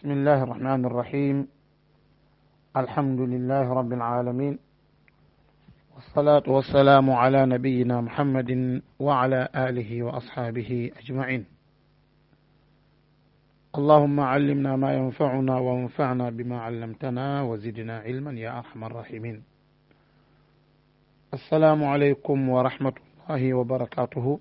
بسم الله الرحمن الرحيم. الحمد لله رب العالمين، والصلاة والسلام على نبينا محمد وعلى آله وأصحابه أجمعين. اللهم علمنا ما ينفعنا وانفعنا بما علمتنا وزدنا علما يا أرحم الراحمين. السلام عليكم ورحمة الله وبركاته.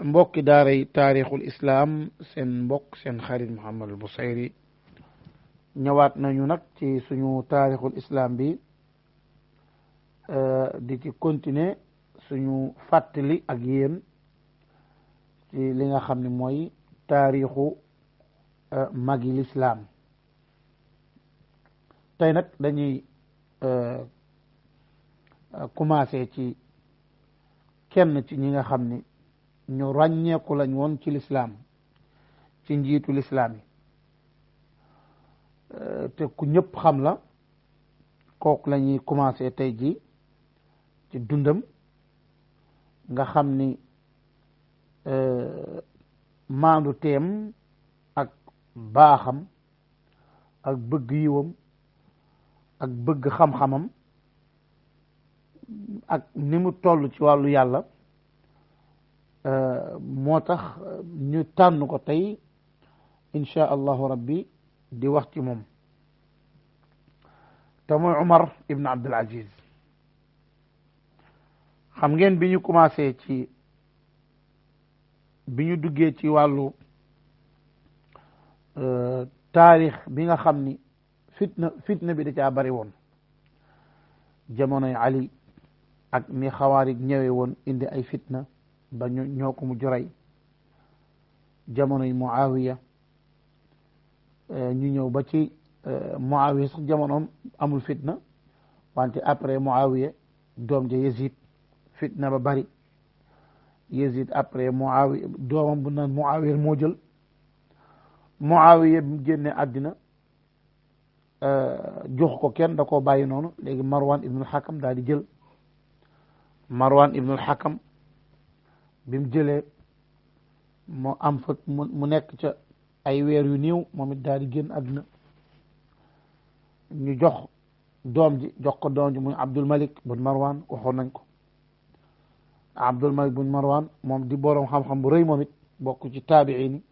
mbokki daaray taarixul islam seen mbokk seen xarit Mouhamadul Bousayri ñëwaat nañu nag ci suñu taarixul islam bi di ci continuer suñu fàttali ak yéen ci li nga xam ne mooy taarixu magi l'islam. tey nag dañuy commencer ci kenn ci ñi nga xam ni ñu ràññeeku lañ woon ci lislaam, ci njiitu lislaam yi, te ku ñëpp xam la. kooku la ñuy commencé tey ji ci dundam, nga xam ni maandu teem ak baaxam ak bëgg yiwam ak bëgg xam-xamam ak ni mu toll ci wàllu yàlla moo tax ñu tànn ko tey insha allahu rabbi di wax ci moom, te mooy Umar ibn Abdul Aziz. xam ngeen bi ñu commencé ci bi ñu duggee ci wàllu taarix bi nga xam ni fitna bi da caa bari woon jamonoy Ali ak ni xawaarij ñëwee woon indi ay fitna ba ñoo ko mu joray. jamonoy Muawiya ñu ñëw ba ci Muawiya sax jamonoom amul fitna, wante après Muawiya doom ja Yazid fitna ba bari. Yazid après Muawiya doomam bu naan Muawiya moo jël. Muawiya bi mu génne àddina jox ko kenn, da koo bàyyi noonu. léegi Marwan ibnul Hakam daal di jël. Marwan ibnul Hakam bi mu jëlee mu am fa mu nekk ca ay weer yu néew, moom it daal di génn àdduna. ñu jox ko doom ji muy Abdul Malik bun Marwan. waxoon nañ ko Abdul Malik bun Marwan moom di boroom xam-xam bu rëy, moom it bokk ci taabiin yi.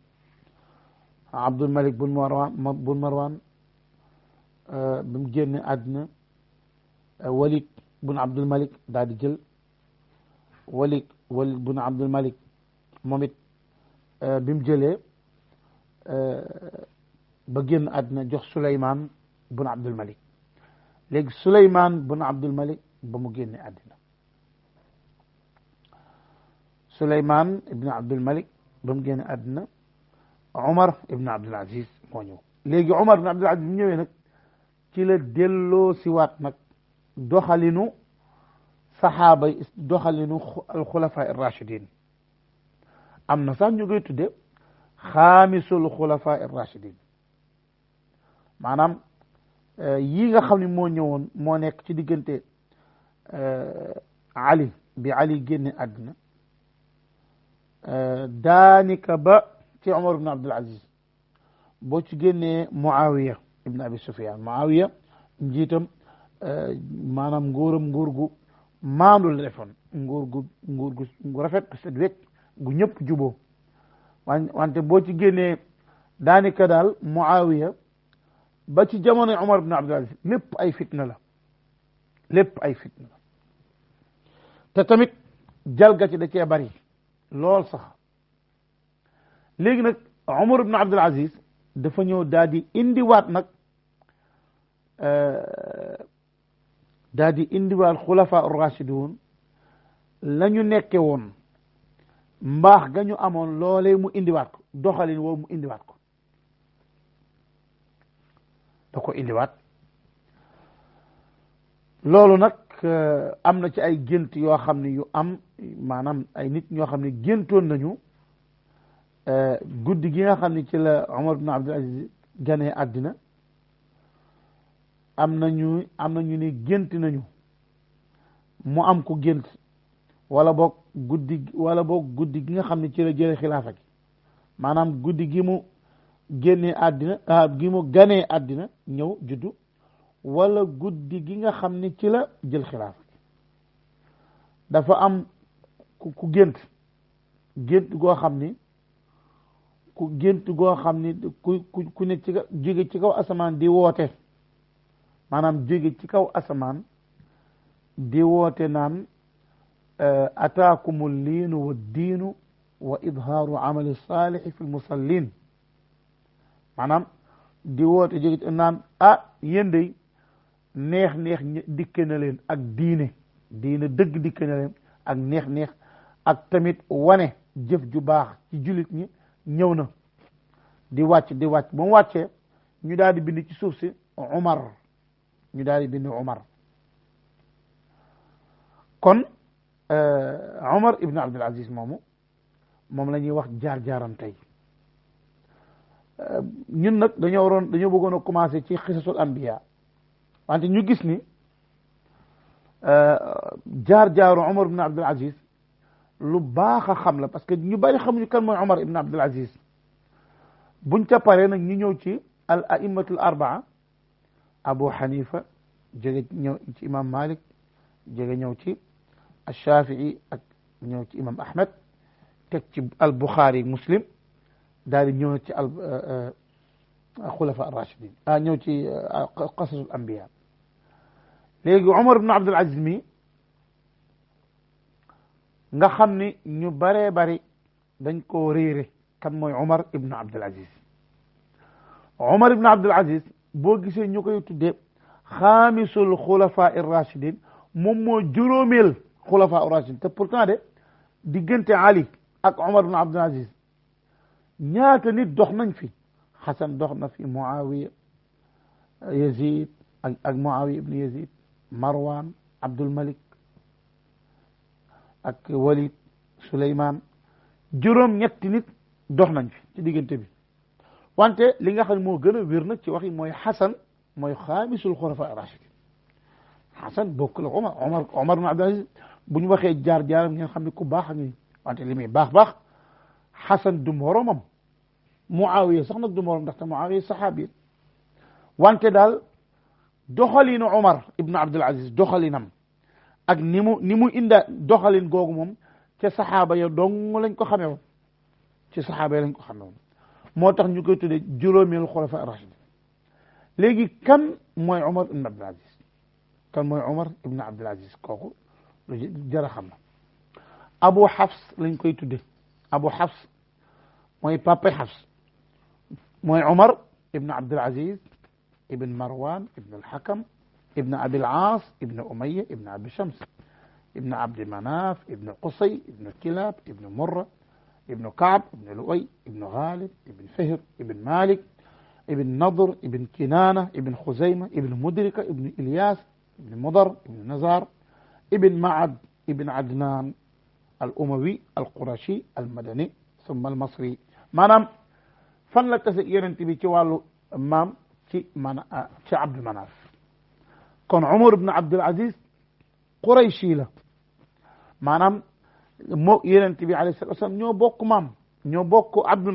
Abdul Malik bun Marwan bi mu génne àdduna Walid bun Abdul Malik daal di jël. Walid bun Abdul Malik moom it bi mu jëlee ba génn àddina jox Suleymaan bun Abdul Malik. léegi Suleymaan bun Abdul Malik ba mu génne àddina, Suleymaan ibn Abdul Malik ba mu génne àddina, Umar ibn Abdul Aziz moo ñëw. léegi Umar ibn Abdul Aziz bu ñëwee nag ci la delloo siwaat nag doxalinu saxaaba yi, doxalinu alxulafa irrachidin. am na sax ñu koy tudde xaamisul xulafa irrachidin, maanaam yi nga xam ne moo ñëwoon moo nekk ci diggante Ali bi Ali génne àddina daanika ba ci Umar ibn Abdul Aziz. boo ci génnee Muawiya ibn Abi Sufyan, Muawiya njiitam maanaam nguur gu maandu la defoon, nguur gu rafet set wecc gu ñëpp juboo. wante boo ci génnee daanaka daal Muawiya ba ci jamono Umar ibn Abdul Aziz lépp ay fitna la, te tamit jalgati da cee bari lool sax. léegi nag Umar ibn Abdul Aziz dafa ñëw daal di indiwaat nag xulafa ar-rashidun la ñu nekke woon, mbaax ga ñu amoon loolee mu indiwaat ko, doxalin woowu mu indiwaat ko, da ko indiwaat. loolu nag am na ci ay gént yoo xam ne yu am, maanaam ay nit ñoo xam ne géntoon nañu guddi gi nga xam ne ci la Umar ibn Abdul Aziz ganee àddina. am nañu ne gént nañu mu am ko gént, wala boog guddi gi nga xam ne ci la jële xilaafa gi, maanaam guddi gi mu génnee àddina gi mu ganee àddina ñëw juddu wala guddi gi nga xam ni ci la jël xilaafa dafa am ku gént goo xam ni ku ne ci jóge ci kaw asamaan di woote maanaam jóge ci kaw asamaan di woote naan ataakumul liinu wa diinu wa idhaaru amali saalixi fi lmusallin maanaam di woote jóge ci naan yéen day neex dikke na leen ak diine dëgg dikke na leen ak neex ak tamit wane jëf ju baax ci jullit ñi ñëw na di wàcc ba mu wàccee ñu daal di bind ci suuf si Umar ñu daal di bind Umar kon Umar ibn Abdul Aziz moom la ñuy wax jaar-jaaram tey ñun nag dañoo bëggoon a commencer ci xisasul anbiya wante ñu gis ni jaar-jaaru Umar ibn Abdul Aziz lu baax a xam la parce que ñu bari xamuñu kan mooy Umar ibn Abdul Aziz buñ ca paree nag ñu ñëw ci al a'immatul arbaa Abu Hanifa jóge ñëw ci imam Malik jóge ñëw ci Shafii ak ñëw ci imam Ahmed teg ci al Bukhari Muslim daal di ñëw ci al xulafa ar-rashidin ñëw ci qasasul anbiya léegi Umar ibn Abdul Aziz mi nga xam ni ñu baree bari dañ koo réere kan mooy Umar ibn Abdul Aziz Umar ibn Abdul Aziz boo gisee ñu koy tuddee xaamisul xulafa ar-rashidin moom moo juróomeel xulafa ar-rashidin te pourtant de diggante Ali ak Umar ibn Abdul Aziz ñaata nit dox nañ fi Xasan dox na fi Muawiya Yazid ak Muawiya ibn Yazid Marwan Abdul Malik ak Walid Suleymaan juróom-ñetti nit dox nañ fi ci diggante bi wante li nga xam ne moo gën a wér nag ci wax yi mooy Xasan mooy xaamisul xulafa rashidin Xasan bokk la Umar ibn Abdul Aziz bu ñu waxee jaar-jaaram ngeen xam ne ku baax a ngi wante li muy baax Xasan du moromam Muawiya sax nag du morom ndaxte Muawiya saxaabi wante daal doxalinu Umar ibn Abdul Aziz doxalinam ak ni mu inda doxalin googu moom ca saxaaba ya dong lañ ko xamee woon ci saxaaba ya lañ ko xamee woon moo tax ñu koy tuddee juróomeelu xulafa rashid léegi kan mooy Umar ibn Abdul Aziz kooku lu jar a xam na Abu Hafs lañ koy tuddee Abu Hafs mooy papa Hafs mooy Umar ibn Abdul Aziz ibn Marwan ibn al-Hakam ibn Abi al-Aas ibn Umayya ibn Abi Shams ibn Abdi Manaf ibn Qusay ibn Kilab ibn Murra ibn Ka'b ibn Lu'ay ibn Ghalib ibn Fihr ibn Malik ibn Nadr ibn Kinana ibn Khuzayma ibn Mudrika ibn Ilyas ibn Mudar ibn Nazar ibn Ma'ad ibn Adnan al-Umawi al-Qurashi al-Madani thumma al-Masri maanaam fan la tase yonent bi ci wàllu maam ci Abdu Manaf kon Umar ibn Abdul Aziz Qurayshi la maanaam moo yonent bi alayhi salaatu wa salaam ñoo bokk maam ñoo bokk Abdu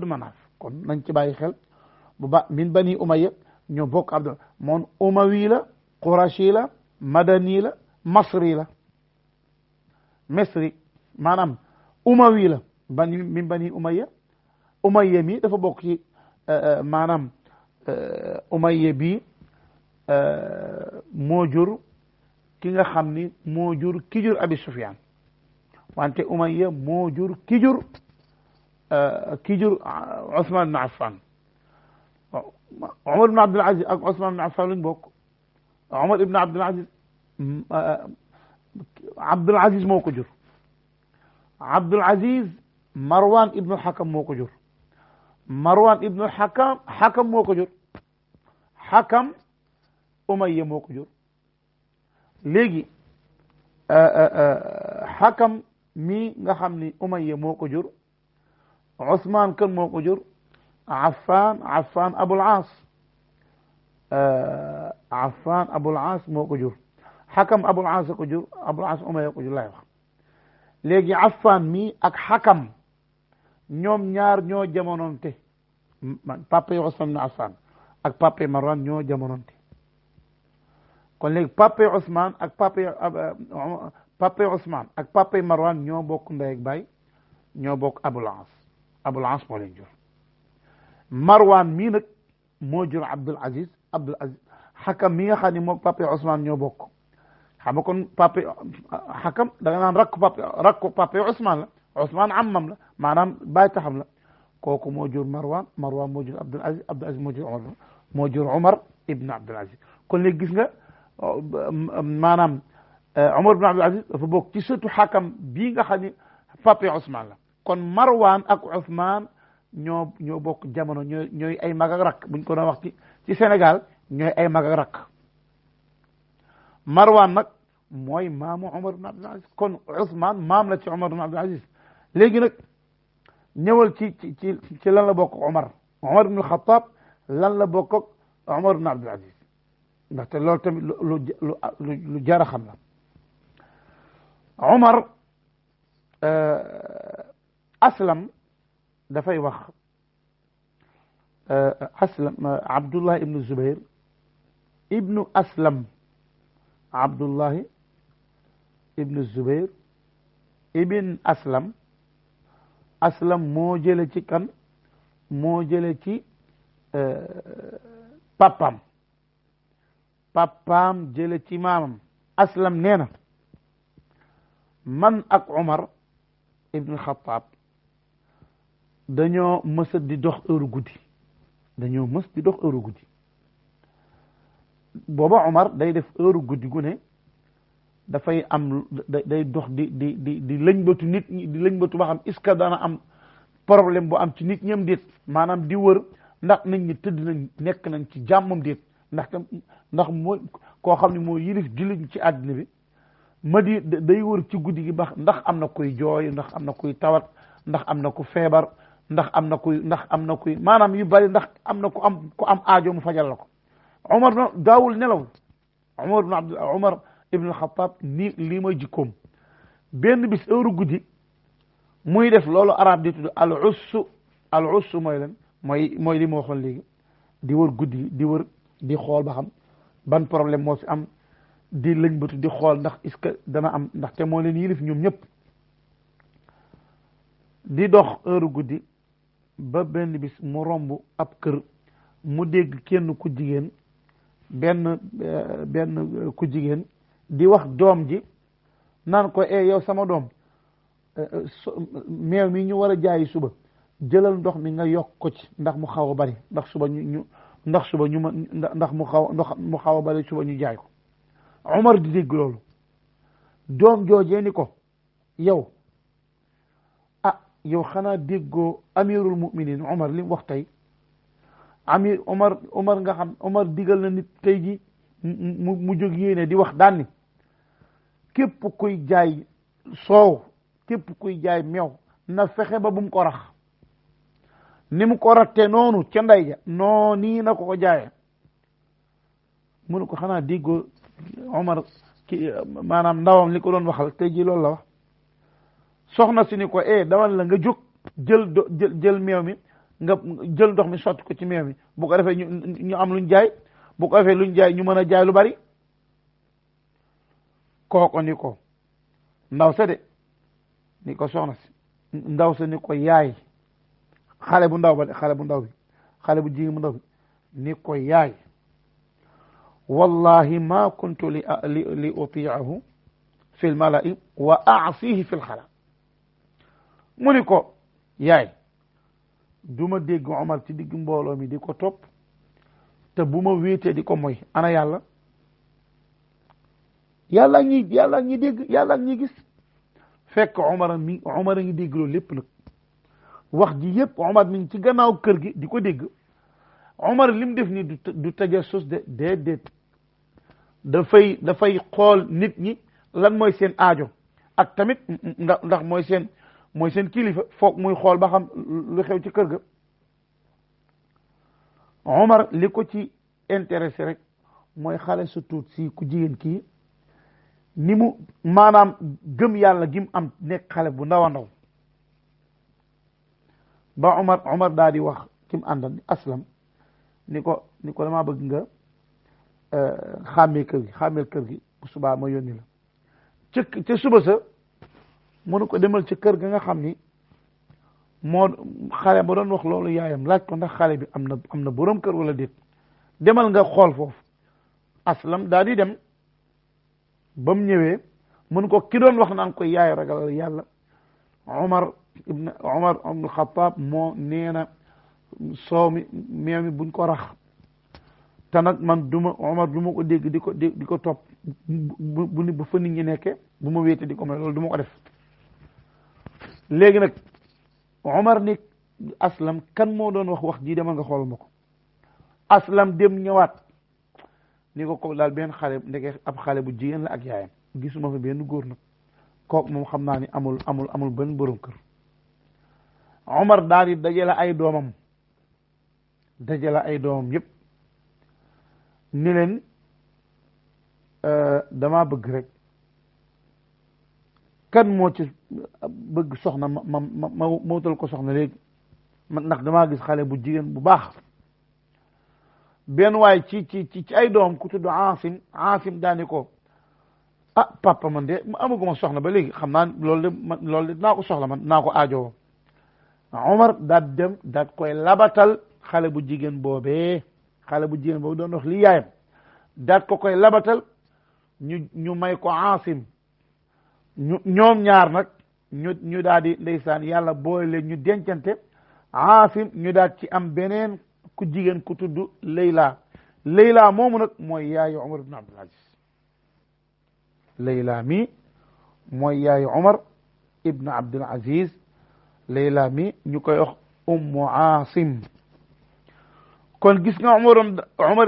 Manaf kon nañ ci bàyyi xel bu ba min bani Umayya ñoo bokk moom Umawi la Qurashi la Madani la Masri la Misri maanaam Umawi la min bani Umayya mi dafa bokk ci maanaam Umayya bi moo jur ki nga xam ni moo jur ki jur Abi Sufyan wante Umayya moo jur ki jur Usman ibn Affan Umar ibn Abdul Aziz ak Usman ibn Affan luñ bokk Umar ibn Abdul Aziz Abdul Aziz moo ko jur Abdul Aziz Marwan ibn al-Hakam moo ko jur Marwan ibn al-Hakam Hakam moo ko jur Hakam Umayya moo ko jur léegi Hakam mi nga xam ni Umayya moo ko jur Usman kan moo ko jur Affan Abul As Affan Abul As moo ko jur Hakam Abul As ko jur Abul As Umayya ko jur lay wax léegi Affan mi ak Hakam ñoom ñaar ñoo jamononte papa yi Ousmane ibn Affan ak papa yi Marwan ñoo jamononte kon léegi papa yi Ousmane ak papa yi Ousmane ak papa yi Marwan ñoo bokk ndey ak baay ñoo bokk Abul As moo leen jur Marwan mii nag moo jur Abdul Aziz Hakam mi nga xam ne moom papa yi Ousmane ñoo bokk xam nga kon papa Hakam da nga naan rakku papa yi Ousmane la Ousmane amam la maanaam baay taxam la kooku moo jur Marwan moo jur Abdul Aziz moo jur Umar ibn Abdul Aziz kon léegi gis nga maanaam Umar ibn Abdul Aziz dafa bokk ci sëtu Hakam bii nga xam ne papa yi Ousmane la kon Marwan ak Ousmane ñoo bokk jamono ñooy ay mag ak rakk buñ ko doon wax ci Sénégal ñooy ay mag ak rakk Marwan nag mooy maamu Umar ibn Abdul Aziz kon Ousmane maam la ci Umar ibn Abdul Aziz léegi nag ñëwal ci lan la bokk Umar ibn al-Khattab lan la bokk ak Umar ibn Abdul Aziz ndaxte loolu tamit lu jar a xam la Umar aslam dafay wax aslam Abdullah ibn Zubair ibnu aslam Abdullahi ibnu Zubair ibn aslam moo jële ci kan moo jële ci papam jële ci maamam aslam nee na man ak Umar ibn Khattab dañoo mës di dox heure guddi booba Umar day def heure guddi gu ne dafay am day dox di lëñbatu nit ñi di lëñbatu ba xam est-ce que dana am problème bu am ci nit ñam déet maanaam di wër ndax nit ñi tëdd nañ nekk nañ ci jàmmam déet ndax mooy koo xam ne moo yilif jullit ci àddina bi ma di day wër ci guddi gi ba ndax am na kuy jooy ndax am na kuy tawat ndax am na ku feebar ndax am na kuy maanaam yu bari ndax am na ku am aajo mu fajal la ko Umar daawul nelaw Umar ibn al-Khattab lii mooy jikkoom benn bis heure guddi muy def loolu arab di tudd al ussu mooy lan mooy li ma waxoon léegi di wër guddi di xool ba xam ban problème moo fi am di lëñbatu di xool ndax est-ce que dana am ndax te moo leen yilif ñoom ñëpp di dox heure guddi ba benn bis mu romb ab kër mu dégg kenn ku jigéen benn ku jigéen di wax doom ji naan ko yow sama doom meew mi ñu war a jaayi suba jëlal ndox mi nga yokk ko ci ndax mu xaw a bari ndax mu xaw a bari suba ñu jaay ko Umar di dégg loolu doom joojee ni ko yow yow xanaa déggoo amirul muminin Umar li mu wax tey Umar nga xam Umar digal na nit tey ji mu jóg yéene di wax daan ni képp kuy jaay soow képp kuy jaay meew na fexe ba bu mu ko rax ni mu ko ratte noonu ca ndey ja noo nii na ko jaaye mu ne ko xanaa déggoo Umar maanaam ndawam li ko doon waxal tey ji loolu la wax soxna si ni ko dawal la nga jóg jël meew mi nga jël ndox mi sotti ko ci meew mi bu ko defee ñu am luñ jaay bu ko defee luñ jaay ñu mën a jaay lu bari kooko ni ko ndaw sa de ni ko soxna si ndaw sa ni ko yaay xale bu ndaw bi xale bu jigéen bu ndaw bi ni ko yaay wallahi ma kuntu li uti'ahu fi lmalai wa a'sihi fi lxala mu ni ko yaay duma dégg Omar ci digg mbooloo mi di ko topp te bu ma wéetee di ko moy ana yàlla yàlla ñi dégg yàlla ak ñi gis fekk Omar a ngi dégg loolu lépp nag wax ji yépp Omar mi ngi ci gannaaw kër gi di ko dégg Omar li mu def ni du tajassus de déedéet dafay xool nit ñi lan mooy seen aajo ak tamit ndax mooy seen kilifa foog muy xool ba xam lu xew ci kër ga Omar li ko ci intéressé rek mooy xale su tuut si ku jigéen kii ni mu maanaam gëm yàlla gi mu am nekk xale bu ndaw a ndaw ba Omar daal di wax ki mu àndal Aslam ni ko damaa bëgg nga xàmmee kër gi bu subaa ma yónni la ca suba sa mënu ko demal ca kër ga nga xam ni moo xale ba doon wax loolu yaayam laaj ko ndax xale bi am na borom kër wala déet demal nga xool foofu Aslam daal di dem ba mu ñëwee mun ko ki doon wax naan ko yaay ragal yàlla Omar ibn Xattaab moo nee na soow mi meew mi buñ ko rax te nag man Omar du ma ko dégg di ko topp bu fa nit ñi nekkee bu ma wéete di ko may loolu du ma ko def léegi nag Omar ni Aslam kan moo doon wax ji demal nga xool ma ko Aslam dem ñëwaat ni ko daal benn xale ndeke ab xale bu jigéen la ak yaayam gisuma fa benn góor nag kooku moom xam naa ni amul benn borom kër Omar daal di dajale ay doomam yëpp ni leen damaa bëgg rek kan moo ci bëgg soxna ma wutal ko soxna léegi ndax damaa gis xale bu jigéen bu baax benn waay ci ay doom ku tudd Aasim daani ko papa man de amaguma soxna ba léegi xam naa loolu de naa ko soxla man naa ko aajowoo Omar daat koy labatal xale bu jigéen boobee doon wax li yaayam daat ko koy labatal ñu may ko Aasim ñoom ñaar nag ñu daal di ndeysaan yàlla boole leen ñu dencante Aasim ñu daal ci am beneen ku jigéen ku tudd Layla moomu nag mooy yaayu Omar ibn Abdul Aziz Layla mi mooy yaayu Omar ibn Abdul Aziz Layla mi ñu koy wax Ummu Aasim kon gis nga Omar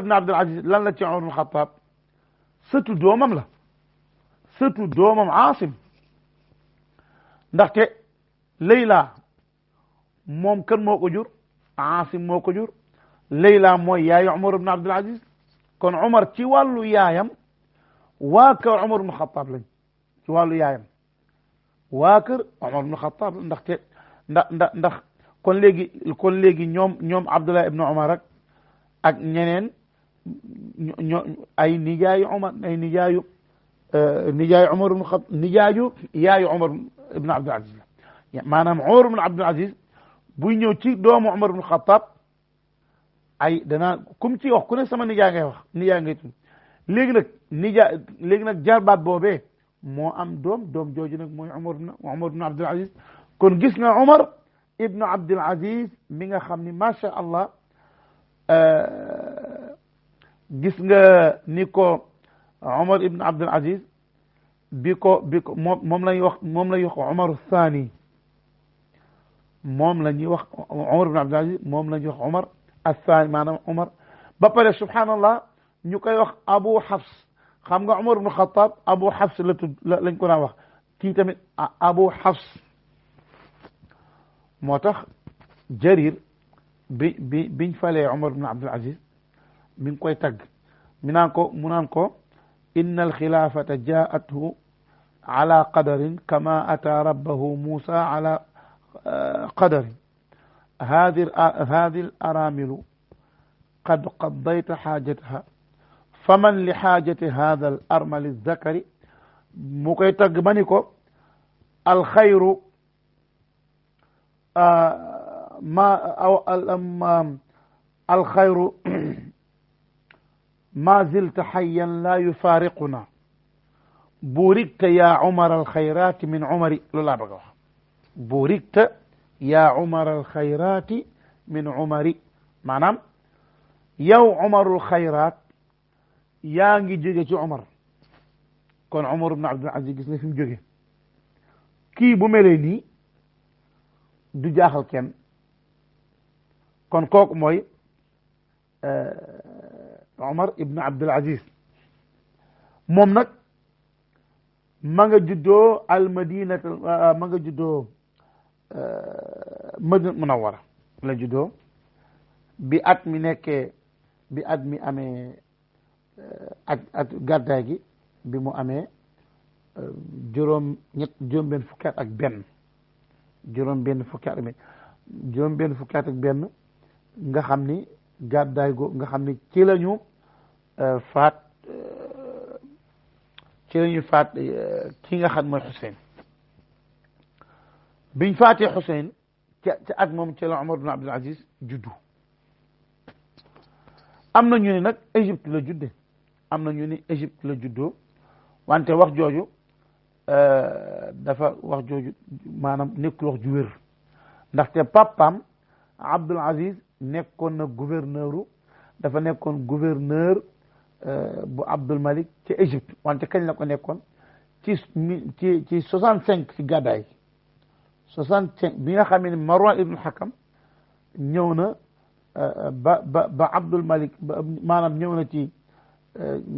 ibn Abdul Aziz lan la ci Omar ibn Xattaab sëtu doomam Aasim ndaxte Layla moom kan moo ko jur Aasim moo ko jur Layla mooy yaayu Omar ibn Abdul Aziz kon Omar ci wàllu yaayam waa kër Omar ibn Xattaab lañ ci wàllu yaayam waa kër Omar ibn Xattaab ndaxte ndax kon léegi ñoom Abdullah ibn Omar ak ñeneen ay nijaayu Omar ay nijaayu Omar ibn Xattaab nijaayu yaayu Omar ibn Abdul Aziz la maanaam Omar ibn Abdul Aziz buy ñëw ci doomu Omar ibn Xattaab ay danaa comme ci wax ku ne sama nijaay ngay tudd léegi nag jarbaat boobee moo am doom jooju nag mooy Omar ibn Abdul Aziz kon gis nga Omar ibn Abdul Aziz mi nga xam ni macha allah gis nga ni ko Omar ibn Abdul Aziz bi ko moom la ñuy wax Omar Thani moom la ñuy wax Omar ibn Abdul Aziz moom la ñuy wax Omar Thani maanaam Omar ba pare subhanallah ñu koy wax Abu Hafs xam nga Omar ibn Khattab Abu Hafs lañ ko daan wax kii tamit Abu Hafs moo tax Jarir biñ falee Omar ibn Abdul Aziz mi ngi koy tagg mu naan ko inna alxilaafata jaathu ala qadarin kama ata rabbahu Musa ala qadarin hadi al-aramilu qad qaddayta xaajataha faman li xaajati hada al armali zakari mu koy tagg ba ni ko alxayru alxayru ma zilta xayyan la yufaariquna burikta ya Umar alxayrati min Umari loolu laa bëgg a wax burikta ya Umar alxayrati min Umari maanaam yow Umarul xayraat yaa ngi jóge ci Umar kon Umar ibn Abdul Aziz gis nga fi mu jóge kii bu melee nii du jaaxal kenn kon kooku mooy Umar ibn Abdul Aziz moom nag ma nga juddoo al-Madinat ma nga juddoo Madina Munawwara la juddoo bi at mi amee ak gàddaay gi bi mu amee juróom benn fukki at ak benn juróom benn fukki at ak benn nga xam ni gàddaay go nga xam ni ci lañu faat ki nga xam mooy Xuseyn biñ faatee Xuseyn ci at moom ci la Umar ibn Abdul Aziz juddu am na ñu ne nag Égypte la judde am na ñu ne Égypte la juddoo wante wax jooju dafa wax jooju maanaam nekkul wax ju wér ndaxte papaam Abdul Aziz nekkoon na dafa nekkoon gouverneur bu Abdul Malik ci Égypte wante kañ la ko nekkoon ci 65 ci gàddaay 65 bi nga xam ne Marwan ibn Hakam ñëw na ba Abdul Malik maanaam ñëw na ci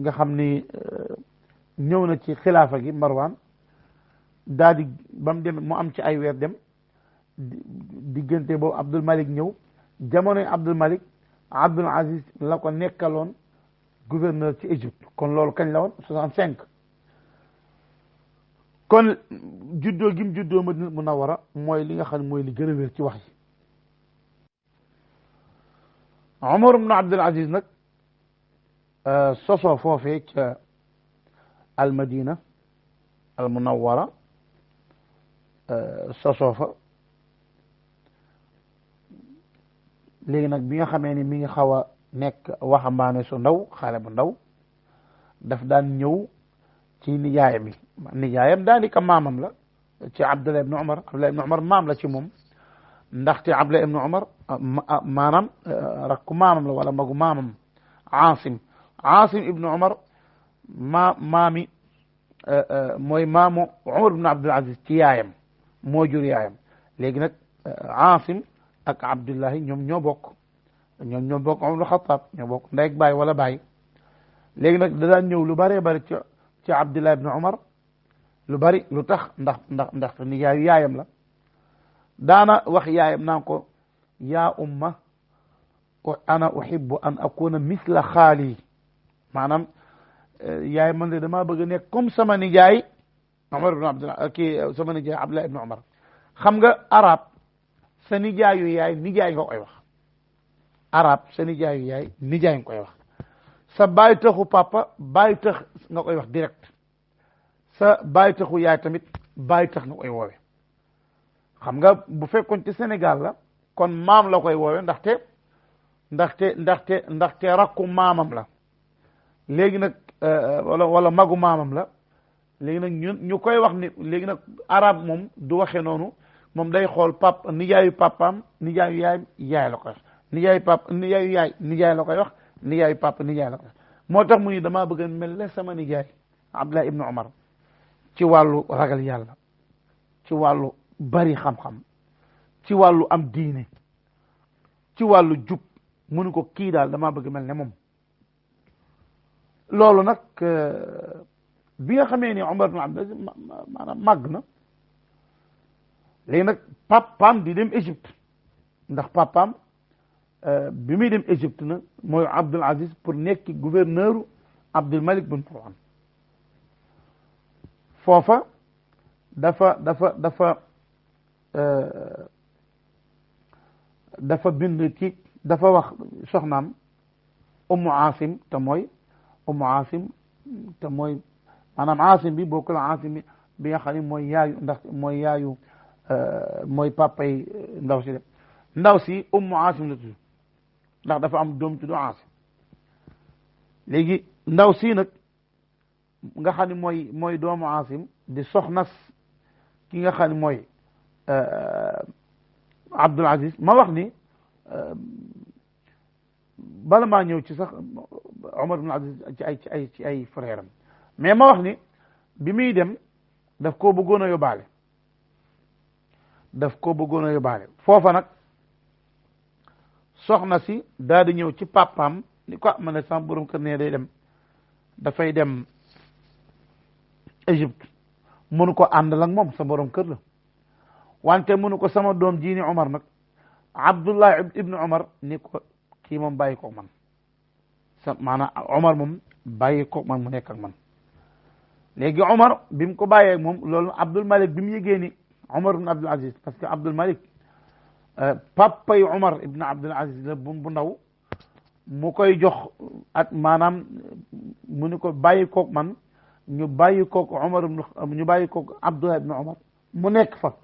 nga xam ni ñëw na ci xilaafa gi Marwan daal di ba mu dem mu am ci ay weer dem diggante boobu Abdul Malik ñëw jamonoy Abdul Malik Abdul Aziz la ko nekkaloon gouverneur ci Égypte kon loolu kañ la woon 65 kon juddoo gim juddoo Madina Munawwara mooy li nga xam ne mooy li gën a wér ci wax yi Umar ibn Abdul Aziz nag sosoo foofee ca al Madina al Munawwara sosoo fa léegi nag bi nga xamee ni mi ngi xaw a nekk waxambaane su ndaw xale bu ndaw daf daan ñëw ci nijaayam yi nijaayam daanaka maamam la ci Abdullah ibn Umar Abdullah ibn Umar maam la ci moom ndaxte Abdullah ibn Umar maanaam rakku maamam la wala magu maamam Aasim ibn Umar maami mooy maamu Umar ibn Abdul Aziz ci yaayam moo jur yaayam léegi nag Aasim ak Abdullahi ñoom ñoo bokk Umar ibn Xattaab ñoo bokk ndey ak baay wala baay léegi nag da daan ñëw lu bëree bëri ci Abdullah ibn Umar lu bari lu tax ndax nijaayu yaayam la daana wax yaayam naan ko yaa umma ana uhibbu an akuna misla xaali maanaam yaay man de damaa bëgg a nekk comme sama nijaay Umar ibn Abdullah kii sama nijaay Abdullah ibn Umar xam nga arab sa nijaayu yaay nijaay nga koy wax arab sa nijaayu yaay nijaay nga koy wax sa baay taxu papa baay tax nga koy wax direct sa baay taxu yaay tamit baay tax nga koy woowe xam nga bu fekkoon ci Sénégal la kon maam la koy woowe ndaxte rakku maamam la léegi nag wala magu maamam la léegi nag ñu koy wax ni léegi nag arab moom du waxe noonu moom day xool nijaayu papaam nijaayu yaay la koy wax nijaayu yaay nijaay la koy wax nijaayu papa nijaay la koy wax moo tax mu ni damaa bëgg a mel ne sama nijaay Abdullah ibn Umar ci wàllu ragal yàlla ci wàllu bari xam-xam ci wàllu am diine ci wàllu jub mënu ko kii daal damaa bëgg mel ne moom loolu nag bi nga xamee ni Umar ibn Abdul Aziz maanaam màgg na léegi nag papaam di dem Égypte ndax papaam bi muy dem Égypte na mooy Abdul Aziz pour nekki gouverneur Abdul Malik bin Marwan foofa dafa bind ci dafa wax soxnaam Ummu Aasim te mooy maanaam Aasim bi bokkul Aasim bi nga xam ne mooy yaayu ndax mooy yaayu mooy papa yi ndaw si de ndaw si Ummu Aasim la tudd ndax dafa am doom tudd Aasim léegi ndaw si nag nga xam ne mooy doomu Aasim di soxnas ki nga xam ne mooy Abdul Aziz ma wax ni bala maa ñëw ci sax Umar ibn Aziz ci ay frère am mais ma wax ni bi muy dem daf koo bëggoon a yóbbaale foofa nag soxna si daal di ñëw ci papaam ni ko ma ne sama borom kër ne day dem dafay dem Égypte mënu ko àndal ak moom sa borom kër la wante mënu ko sama doom ji ni Umar nag Abdullah ibn Umar ni ko kii moom bàyyi koog man maanaam Umar moom bàyyi koog man mu nekk ak man léegi Umar bi mu ko bàyyee ak moom loolu Abdul Malik bi mu yëgee ni Umar ibn Abdul Aziz parce que Abdul Malik papay Umar ibn Abdul Aziz la bu ndaw mu koy jox at maanaam mu ni ko bàyyi koog man ñu bàyyi koog Umar ñu bàyyi koog Abdullah ibn Umar mu nekk fa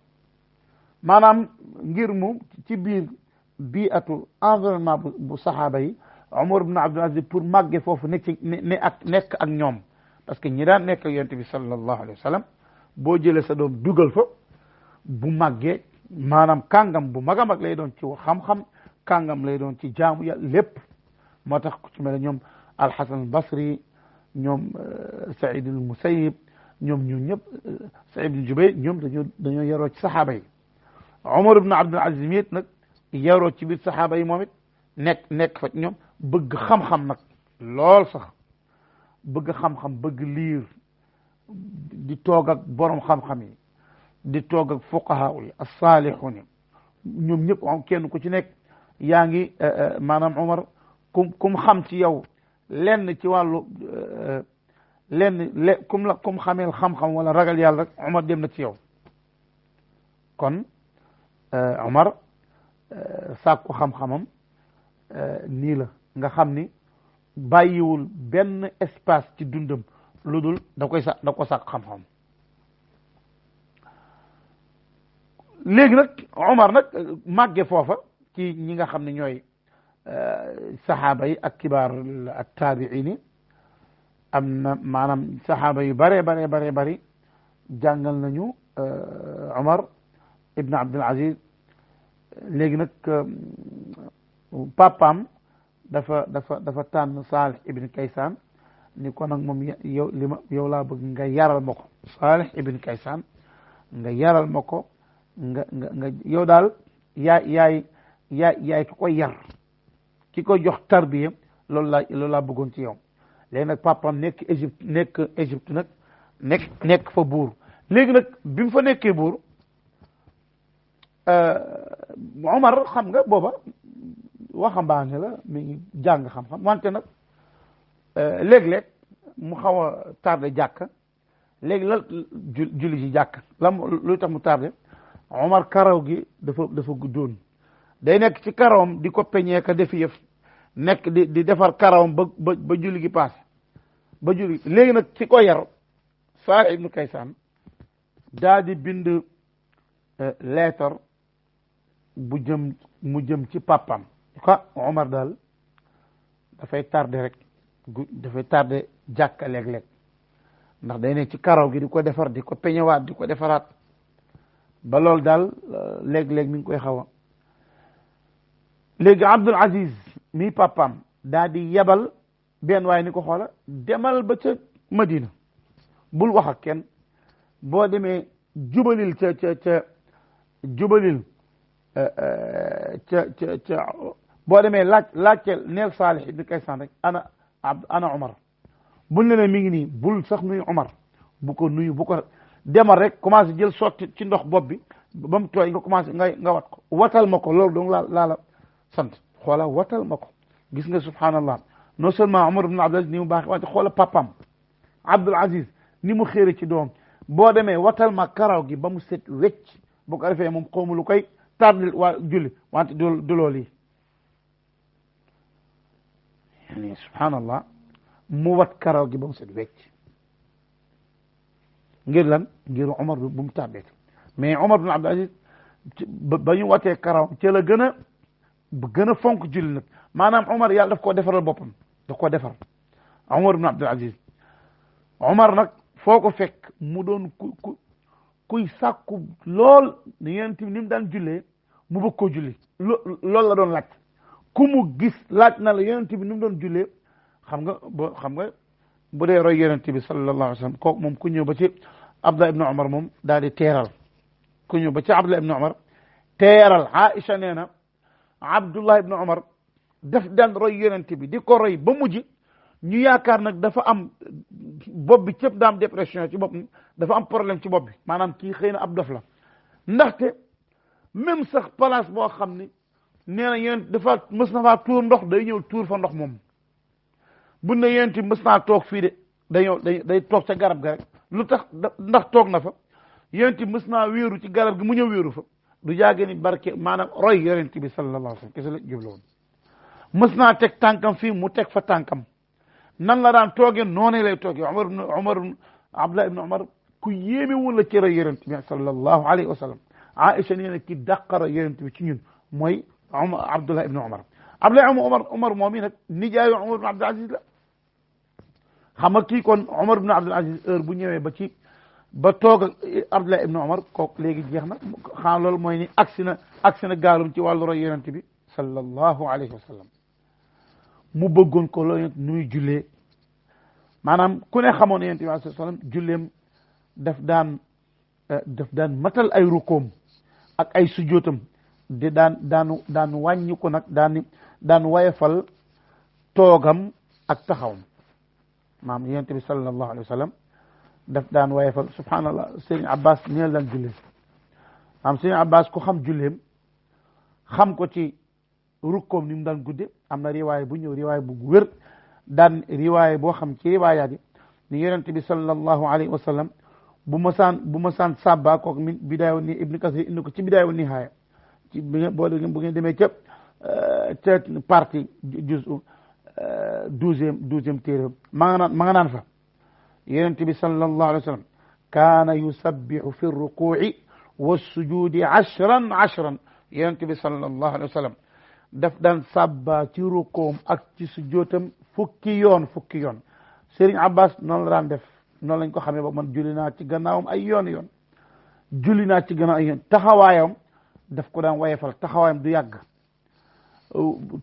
maanaam ngir mu ci biir atu environnement bu saxaaba yi Umar ibn Abdul Aziz pour màgge foofu nekk ci nekk ak ñoom parce que ñi daan nekk ak yonent bi sallallahu alayhi wa sallam boo jëlee sa doom dugal fa bu màggee maanaam kàngam bu mag a mag lay doon ci xam-xam kàngam lay doon ci jaamu yàlla lépp moo tax ku ci mel ne ñoom Al-Hasan al-Basri ñoom Saïd al-Musayyib ñoom ñëpp Saïd ibn Jubayr ñoom dañoo yaroo ci saxaaba yi Umar ibn Abdul Aziz it nag yaroo ci biir saxaaba yi moom it nekk fa ñoom bëgg xam-xam nag lool sax bëgg xam-xam bëgg liir di toog ak borom xam-xam yi di toog ak fuqaha yi as-salihun ñoom ñëpp kenn ku ci nekk yaa ngi maanaam Umar kum xam ci yow lenn ci wàllu kum xameel xam-xam wala ragal yàlla rek Umar dem na ci yow kon Umar sàkku xam-xamam nii la nga xam ni bàyyiwul benn espace ci dundam lu dul da ko sàkk xam-xam léegi nag Umar nag màgge foofa ci ñi nga xam ne ñooy saxaaba yi ak kibaar ak taabiini am na maanaam saxaaba yu bare bari jàngal nañu Umar ibn Abdul Aziz léegi nag papaam dafa tànn Salih ibn Kaysan ni ko nag moom yow laa bëgg nga yaral ma ko Salih ibn Kaysan nga yaral ma ko nga yow daal yaay ki koy yar ki koy jox tarbiya loolu laa bëggoon ci yow léegi nag papaam nekk Égypte nag nekk fa buur léegi nag bi mu fa nekkee buur Omar xam nga booba waxambaane la mi ngi jàng xam-xam wante nag léeg-léeg mu xaw a tardé jàkka léegi la julli ci jàkka luy tax mu tardé Omar karaw gi dafa guddoon day nekk ci karawam di ko peñee ka defi yëf nekk di defar karawam ba julli gi paase ba julli léegi nag ci ko yar Salih ibnu Kaysan daa di bind leetar mu jëm ci papam quoi Omar daal dafay tardé rek dafay tardé jàkka léeg-léeg ndax day nekk ci karaw gi di ko defar di ko peñewaat di ko defaraat ba loolu daal léeg-léeg mi ngi koy xaw a léegi Abdul Aziz mi papam daa di yebal benn waaye ni ko xoola demal ba ca Madina bul wax ak kenn boo demee jubalil jubalil boo demee laajteel neel Salih ibn Kaysan rek ana Umar bul ne mi ngi nii bul sax nuyu Umar bu ko nuyu bu ko demal rek commencé jël sotti ci ndox bopp bi ba mu tooy nga commencé nga wat ko watal ma ko loolu donc laa la sant xoola watal ma ko gis nga subhanallah non seulement Umar ibn Abdul Aziz ni mu baax wante xoola papam Abdul Aziz ni mu xéere ci doom boo demee watal ma karaw gi ba mu set wecc bu ko defee moom xawma lu koy tardil waa julli wante du loolu yi yani subhanallah mu wat karaw gi ba mu set wecc ngir lan ngir Umar bu mu tàbbeeti mais Umar ibn Abdul Aziz ba ñu watee karaw ci la gën a fonk julli nag maanaam Umar yàlla daf koo defaral boppam daf koo defar Umar ibn Abdul Aziz Umar nag foo ko fekk mu doon kuy sàkku lool ni yonent bi ni mu daan jullee mu bëgg koo julli loolu la doon laaj ku mu gis laaj na la yonent bi ni mu doon jullee xam nga bu dee roy yonent bi sallallahu alayhi wa sallam kooku moom ku ñëw ba ci Abdullah ibn Umar moom daal di teeral ku ñëw ba ci Abdullah ibn Umar teeral Aïcha nee na Abdullah ibn Umar daf daan roy yonent bi di ko roy ba mujj ñu yaakaar nag dafa am bopp bi cëpp daam dépression ci bopp dafa am problème ci bopp bi maanaam kii xëy na ab dof la ndaxte même sax place boo xam ni nee na yonent dafa mës na faa tuur ndox day ñëw tuur fa ndox moom bu ne yonent bi mës naa toog fii de day toog ca garab ga rek lu tax ndax toog na fa yonent bi mës naa wéeru ci garab gi mu ñëw wéeru fa du jaage ni barke maanaam roy yonent bi sallallahu alayhi wa sallam kese la jubloon mës naa teg tànkam fii mu teg fa tànkam nan la daan toogee noonu lay toogee Abdullah ibn Umar ku yéeme wala ci roy yonent bi sallallahu alayhi wa sallam Aïcha nee na ki dàqara yonent bi ci ñun mooy Abdullah ibn Umar Abdullah Umar moom i nag nijaayu Umar ibn Abdul Aziz la xam nga kii kon Umar ibn Abdul Aziz heure bu ñëwee ba toog ak Abdullah ibn Umar kooku léegi jeex na xam loolu mooy ni agsi na gaalum ci wàllu roy yonent bi sallallahu alayhi wa sallam mu bëggoon ko loolu nuy jullee maanaam ku ne xamoon yonent bi sallallahu alayhi wa sallam julleem daf daan matal ay rukoom ak ay sujootam di daan wàññi ko nag daan wayefal toogam ak taxawam maam yonent bi sallallahu alayhi wa sallam daf daan wayefal subhanallah Sëriñ Abbas ni la daan jullee maam Sëriñ Abbas ku xam julleem xam ko ci rukkoom ni mu daan gudde am na riwaay bu ñëw riwaay bu wér daan riwaay boo xam ci riwaayaat yi ni yonent bi sallallahu alayhi wa sallam bu ma saan sàbba kook min bidaaya ni Ibn Kasir indi ko ci bidaaya wa nihaaya ci bu ngeen demee ca partie juzu douzième téere ma nga naan fa yonent bi sallallahu alayhi wa sallam kaana yusabbihu fi rukuu'i wa sujudi ashran yonent bi sallallahu alayhi wa sallam daf daan sàbba ci rukoom ak ci sujootam fukki yoon Serigne Abbas noonu la daan def noonu lañ ko xamee ba man julli naa ci gannaawam ay yoon julli naa ci gannaaw ay yoon taxawaayam daf ko daan wayefal taxawaayam du yàgg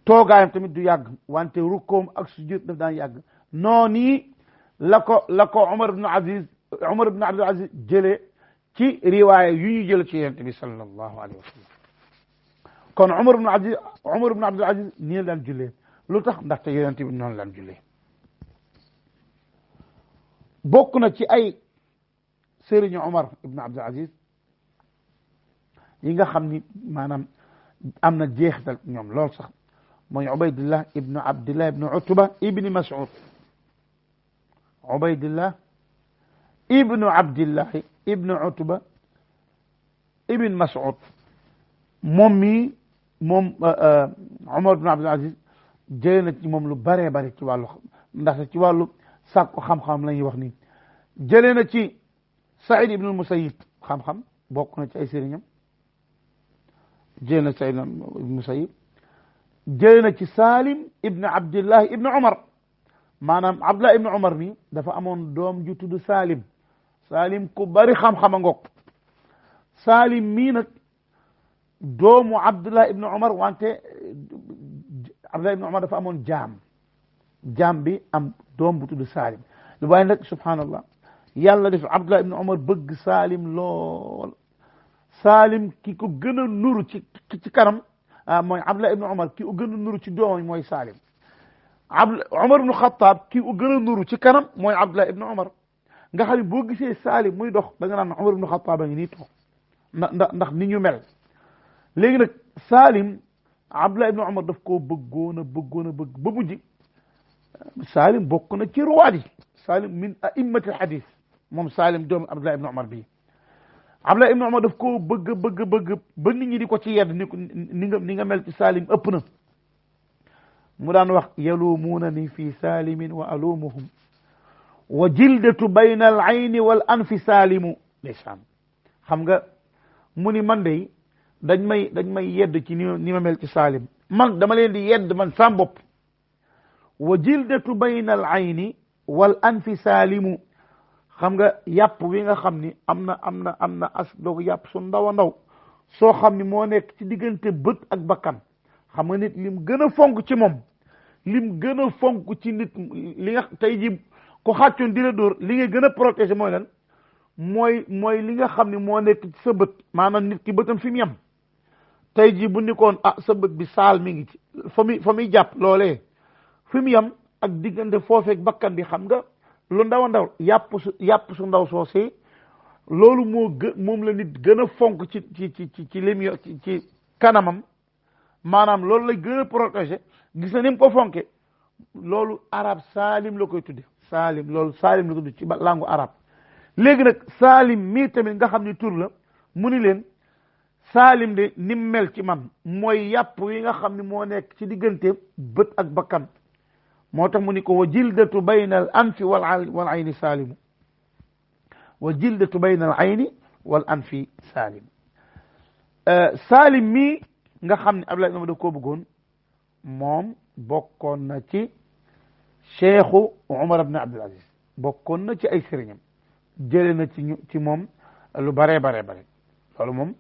toogaayam tamit du yàgg wante rukkoom ak sujud daf daan yàgg noonu la ko Umar ibn Abdul Aziz jëlee ci riwaaya yu ñu jël ci yonent bi sallallahu alayhi wa sallam kon Umar ibn Abdul Aziz nii la daan jullee lu tax ndaxte yonent bi noonu la daan jullee bokk na ci ay sëriñu Umar ibn Abdul Aziz yi nga xam ni maanaam am na jeexital ñoom lool sax mooy Ubaydullah ibnu Abdillah ibnu Utba ibni Mas'ud Ubaydullah ibnu Abdillah ibnu Utba ibn Mas'ud moom Umar ibn Abdul Aziz jëlee na ci moom lu baree bari ci wàllu ndax ci wàllu sàkku xam-xam la ñuy wax nii jëlee na ci Saïd ibn al-Musayyib xam-xam bokk na ci ay sëriñam jëlee na Saïd ibn al-Musayyib jëlee na ci Salim ibn Abdillah ibn Umar maanaam Abdullah ibn Umar mi dafa amoon doom ju tudd Salim ku bari xam-xam a ngoog Salim mii nag doomu Abdullah ibn Umar wante Abdullah ibn Umar dafa amoon jaam bi am doom bu tudd Salim lu waaye nag subhanallah yàlla def Abdullah ibn Umar bëgg Salim lool Salim ki ko gën a nuru ci kanam mooy Abdullah ibn Umar ki ko gën a nuru ci doomam mooy Salim Umar ibn Khattab ki ko gën a nuru ci kanam mooy Abdullah ibn Umar nga xam ne boo gisee Salim muy dox da nga naan Umar ibn Khattab a ngi nii toog ndax ni ñu mel léegi nag Salim Abdullah ibn Umar daf koo bëgg ba mujj Salim bokk na ci ruwaat yi Salim min a'immati al-hadith moom Salim doomu Abdullah ibn Umar bii Abdullah ibn Umar daf koo bëgg ba nit ñi di ko ci yedd ni nga mel ci Salim ëpp na mu daan wax yalumuunani fi Salimin wa alumuhum wa jildatu bayna al-ayni wal anfi Salimu ndeysaan xam nga mu ni man de dañ may yedd ci ni ma mel ci Salim man dama leen di yedd man sam bopp wa jildatu bayna al ayni wal anfi Salimu xam nga yàpp wi nga xam ni am na as doog yàpp su ndaw a ndaw soo xam ni moo nekk ci diggante bët ak bakkan xam nga nit lim gën a fonk ci moom lim gën a fonk ci nit li nga tey ji ko xàccoon di la dóor li nga gën a protéger mooy lan mooy li nga xam ni moo nekk ci sa bët maanaam nit ki bëtam fi mu yem tey jii bu nikoon sa bët bi saal mi ngi ci fa muy jàpp loolee fi mu yem ak diggante foofeek bakkan bi xam nga lu ndaw a ndaw yàpp su ndaw soosee loolu moom la nit gën a fonk ci lim ci kanamam maanaam loolu lay gën a protéger gis na ni mu ko fonke loolu arab Salim la koy tudde Salim loolu Salim la ko tudde ci langue arab léegi nag Salim mii tamit nga xam ni tur la mu ni leen Salim de nim mel ci man mooy yàpp yi nga xam ne moo nekk ci diggante bët ak bakkan moo tax mu ni ko wa jildatu bayna al anfi wal ayni saalimu wa jildatu bayna al ayni wal anfi salim Salim mii nga xam ne Abdoulaye ibn da koo bëggoon moom bokkoon na ci cheikhu Umar ibn Abdul Aziz bokkoon na ci ay sëriñam jële na ci moom lu bare loolu moom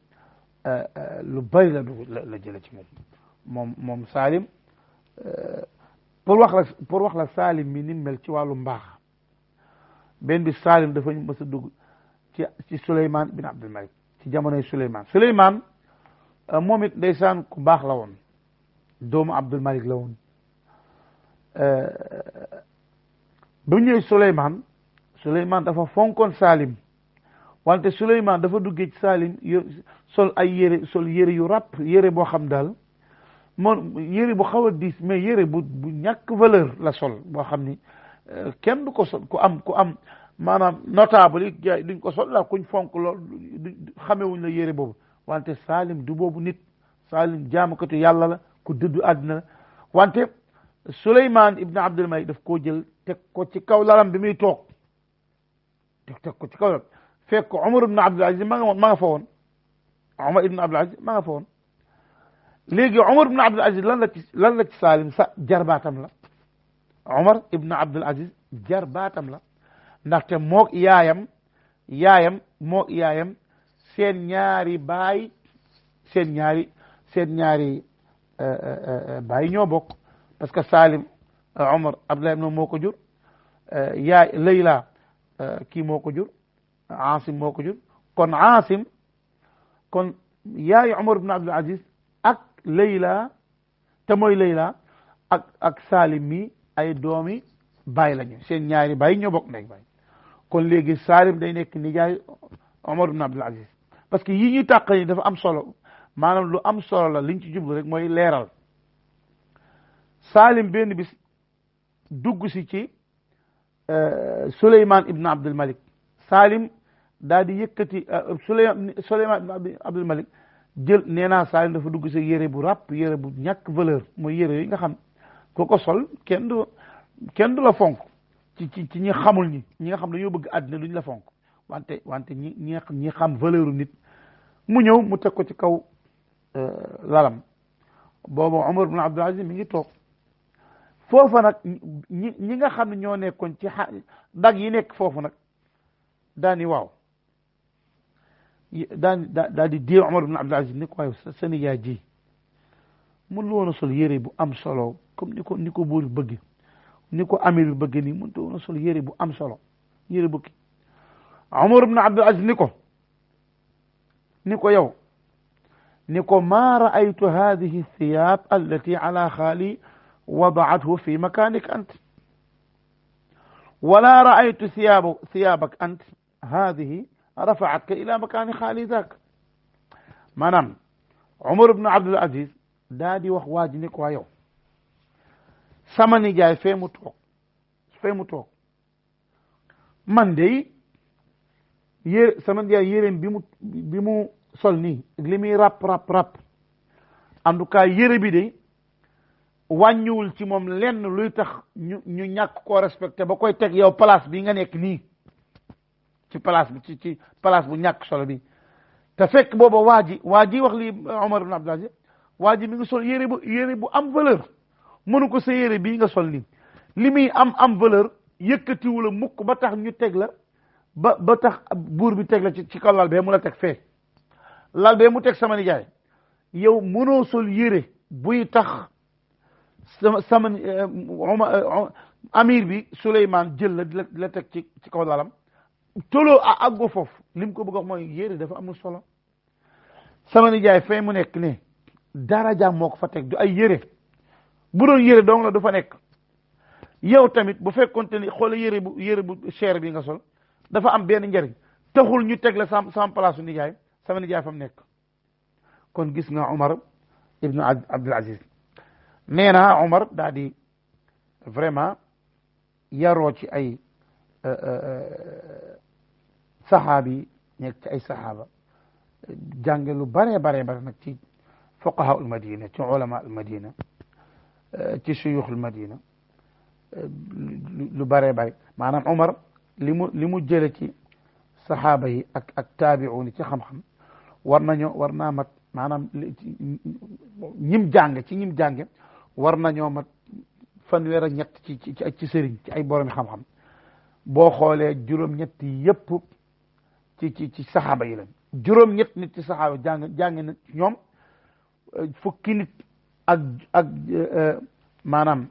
lu bari la jële ci moom Salim pour wax la Salim mi ni mel ci wàllu mbaax benn bi Salim dafa mës a dugg ci Souleymane bin Abdul Malik ci jamonoy Souleymane moom it ndeysaan ku baax la woon doomu Abdul Malik la woon ba ñëwee Souleymane dafa fonkoon Salim wante Souleymane dafa duggee ci Salim sol yére yu ràpp yére boo xam daal moom yére bu xaw a diis mais yére bu ñàkk valeur la sol boo xam ni kenn du ko sol ku am maanaam notable yi jaay duñ ko sol la kuñ fonk lool xamewuñ la yére boobu wante Salim du boobu nit Salim jaamukatu yàlla la ku dëddu àddina la wante Souleymane ibn Abdul Malik daf koo jël teg ko ci kaw lalam bi muy toog teg ko ci kaw lalam fekk Umar ibn Abdul Aziz ma nga fa woon Umar ibn Abdul Aziz ma nga fa woon léegi Umar ibn Abdul Aziz lan la ci Salim jarbaatam la Umar ibn Abdul Aziz jarbaatam la ndaxte mook yaayam seen ñaari baay ñoo bokk parce que Salim Umar Abdullah ibn moo ko jur yaay Layla kii moo ko jur Asim moo ko jur kon yaay Umar ibn Abdul Aziz ak Layla te mooy Layla ak Salim mi ay doomi baay lañu seen ñaari baay ñoo bokk ndey baay kon léegi Salim day nekk nijaay Umar ibn Abdul Aziz parce que yi ñuy tàqal yi dafa am solo maanaam lu am solo la liñ ci jublu rek mooy leeral Salim benn bis dugg si ci Souleymane ibn Abdul Malik Salim daal di yëkkati Souleymane ibn Abdul Malik jël nee naa Salim dafa dugg si yére bu ràpp yére bu ñàkk valeur mooy yére yi nga xam ku ko sol kenn du la fonk ci ñi xamul ñi nga xam dañoo bëgg àddina duñ la fonk wante ñi xam valeur nit mu ñëw mu teg ko ci kaw lalam boobu Umar ibn Abdul Aziz mi ngi toog foofa nag ñi nga xam ne ñoo nekkoon ci dag yi nekk foofu nag daani waaw daal di dee Umar ibn Abdul Aziz ni ko waaye sa nijaay ji mun lu woon a sol yére bu am solo comme ni ko buur bëgg ni ko amir bi bëgg nii mënut woon a sol yére bu am solo yére bu kii Umar ibn Abdul Aziz ni ko yow ni ko ma raaytu hadihi thiyab allati ala xaali wadaathu fi makanik ant wala raaytu thiyabak ant hadihi rafaatka ila makani xaali dak maanaam Umar ibn Abdul Aziz daa di wax waa ji ni ko waa yow sama nijaay fee mu toog man de sama nijaay yéreem bi mu sol nii li muy rap en tout cas yére bi de wàññiwul ci moom lenn luy tax ñu ñàkk koo respecté ba koy teg yow place bi nga nekk nii ci place bi ci place bu ñàkk solo bi te fekk booba waa ji wax lii Umar ibn Abdul Aziz waa ji mi ngi sol yére bu am valeur mënu ko sa yére bii nga sol nii li muy am valeur yëkkatiwu la mukk ba tax ñu teg la ba tax buur bi teg la ci kaw lal bee mu la teg fee lal bee mu teg sama nijaay yow mënoo sol yére buy tax sama amir bi Souleymane jël la la teg ci kaw lalam toloo àggo foofu lim ko bëgg wax mooy yére dafa amul solo sama nijaay fee mu nekk ne darajaam moo ko fa teg du ay yére bu doon yére dong la du fa nekk yow tamit bu fekkonte ni xoolal yére bu cher bi nga sol dafa am benn njariñ taxul ñu teg la sama place su nijaay sama nijaay fa mu nekk kon gis nga Umar ibn Abdul Aziz nee na Umar daa di vraiment yaroo ci ay saxaabi nekk ci ay saxaaba jànge lu bare nag ci fuqaha al madina ci ulama al madina ci suyuux al madina lu bare maanaam Umar li mu jële ci saxaaba yi ak taabi'un ci xam-xam war naa mat maanaam ñim jànge war nañoo mat fanweer ak ñett ci sëriñ ci ay borom xam-xam boo xoolee juróom-ñett yépp ci saxaaba yi lañ juróom-ñett nit ci saxaaba jàng na ñoom fukki nit ak maanaam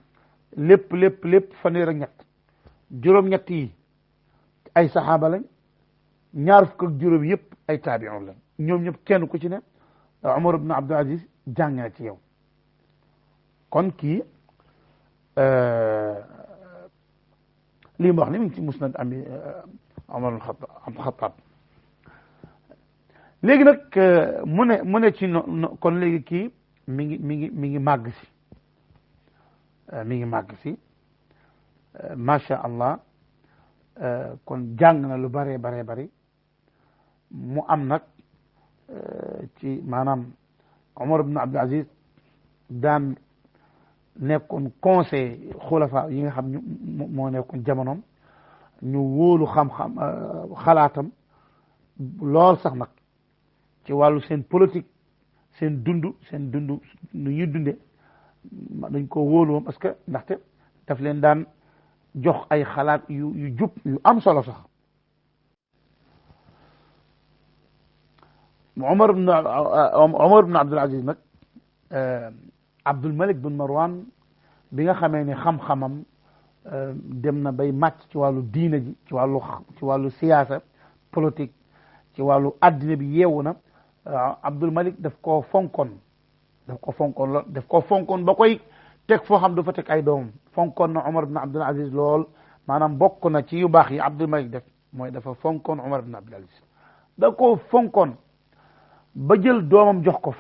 lépp fanweer ak ñett juróom-ñett yi ay saxaaba lañ ñaar fukk ak juróom yépp ay taabi'un lañ ñoom ñëpp kenn ku ci ne Umar ibn Abdul Aziz jàng na ci yow kon kii lii ma wax ni mi ngi ci musnad ami Umar ibn Xattaab léegi nag mu ne ci kon léegi kii mi ngi màgg si macha allah kon jàng na lu bare bari mu am nag ci maanaam Umar ibn Abdul Aziz daan nekkoon conseil xulafa yi nga xam ñu moo nekkoon jamonoom ñu wóolu xam-xam xalaatam lool sax nag ci wàllu seen politique seen dund nu ñuy dunde dañ ko wóolu moom parce que ndaxte daf leen daan jox ay xalaat yu jub yu am solo sax Umar ibn Abdul Aziz nag Abdul Malik bin Marwan bi nga xamee ne xam-xamam dem na bay màcc ci wàllu diina ji ci wàllu siyaasa politique ci wàllu addina bi yeewu na Abdul Malik daf koo fonkoon lool daf koo fonkoon ba koy teg foo xam dafa teg ay doomam fonkoon na Umar ibn Abdul Aziz lool maanaam bokk na ci yu baax yi Abdul Malik def mooy dafa fonkoon Umar ibn Abdul Aziz da koo fonkoon ba jël doomam jox ko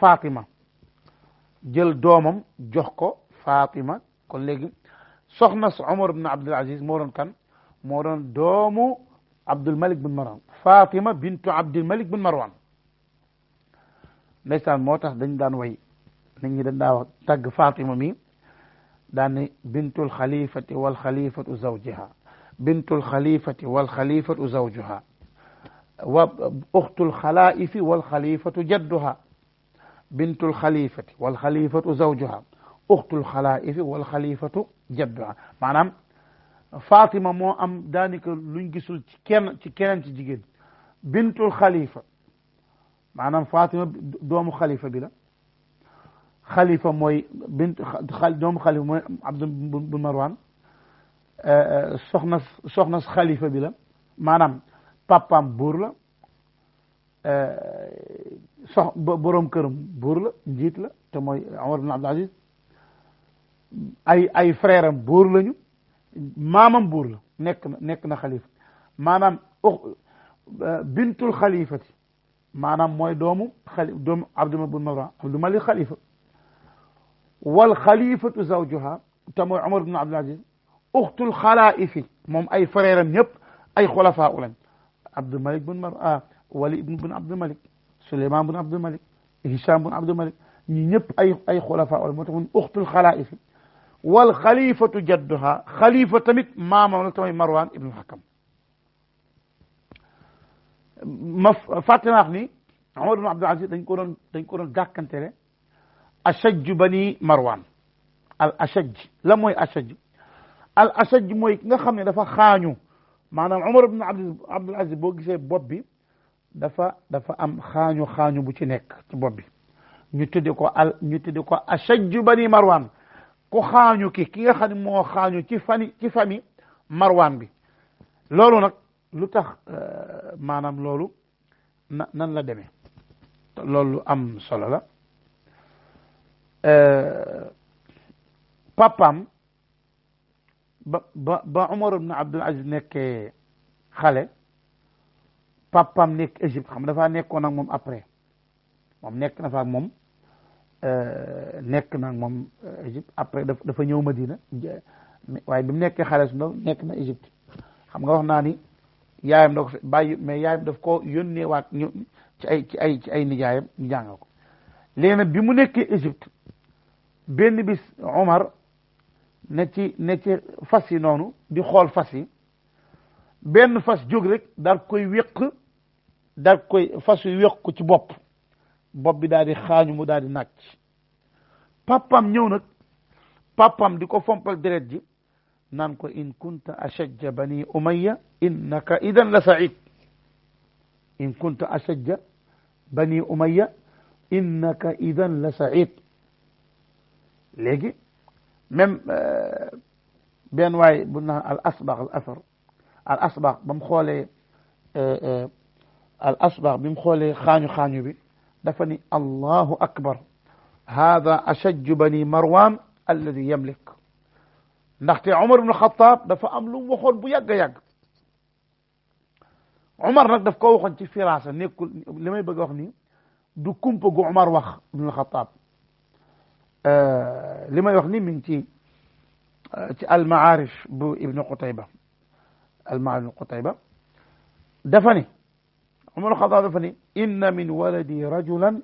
Fatima kon léegi soxna su Umar ibn Abdul Aziz moo doon kan moo doon doomu Abdul Malik bin Marwan Fatima bintu Abdul Malik bin Marwan ndeysaan moo tax dañ daan way nit ñi dañ daa wax tagg Fatima mi daan ne bintul xalifati wal xalifatu zawjiha bintul xalifati wal xalifatu zawjuha wa uxtul xalaifi wal xalifatu jadduha bintul xalifati wal xalifatu zawjuha uxtul xalaifi wal xalifatu jadduha maanaam Fatima moo am daanaka luñ gisul ci keneen ci jigéen bintul xalifa maanaam Fatima doomu xalifa bi la xalifa mooy doomu xalifa mooy Abdul bin Marwan soxna xalifa bi la maanaam papaam buur la boroom këram buur la njiit la te mooy Umar bin Abdul Aziz ay frère am buur lañu maamam buur la nekk na xalifa maanaam bintul xalifati maanaam mooy doomu Abdul bin Marwan Abdul Malik xalifa wal xalifatu zawjuha te mooy Umar bin Abdul Aziz uxtul xalaifi moom ay frère am ñëpp ay xulafaa lañ Abdul Malik bin Marwan Walid bin Abdul Malik Suleymaan bin Abdul Malik Hisham bin Abdul Malik ñi ñëpp ay xulafaa lañ moo tax mun uxtul xalaifi wal xalifatu jadduha xalifa tamit maamam la tamit Marwan ibn Hakam ma fàtte naa ni Umar ibn Abdul Aziz dañ ko doon gàkkantele ashajju bani Marwan al ashajj la mooy ashajj al ashajj mooy nga xam ne dafa xaañu maanaam Umar ibn Abdul Aziz boo gisee bopp bi dafa am xaañu bu ci nekk ci bopp bi ñu tudde ko ashajju bani Marwan ku xaañu ki nga xam ne moo xaañu ci famille Marwan bi loolu nag lu tax maanaam loolu nan la demee loolu am solo la papam ba Umar ibn Abdul Aziz nekkee xale papam nekk Égypte xam dafa nekkoon ak moom après moom nekk na fa ak moom Égypte après dafa ñëw Madina waaye bi mu nekkee xale su ndaw nekk na Égypte xam nga wax naa ni yaayam da ko bàyyi mais yaayam daf ko yónnee waat ci ay nijaayam ñu jàngal ko léegi nag bi mu nekkee Égypte benn bis Omar ne ci fas yi noonu di xool fas yi benn fas jóg rek daal koy fas yu wéq ko ci bopp bi daal di xaañu mu daal di nàcc papam ñëw nag papam di ko fompal deret ji naan ko in kunta ashajja bani umayya innaka idan la said in kunta ashajja bani umayya innaka idan la said léegi même benn waay bu naan al asbax ba mu xoolee al asbax bi mu xoolee xaañu bi dafa ni allahu akbar hada ashajju bani marwan alladi yamlik ndaxte Umar ibn Khattab dafa am lu mu waxoon bu yàgg a yàgg Umar nag daf ko waxoon ci firaasa nekkul li may bëgg a wax nii du kumpa gu Umar wax ibn Khattab li may wax ni mi ngi ci al-Ma'arif bu Ibn Qutayba al-Ma'arif ibn Qutayba dafa ni Umar ibn Khattab dafa ni inna min waladi rajulan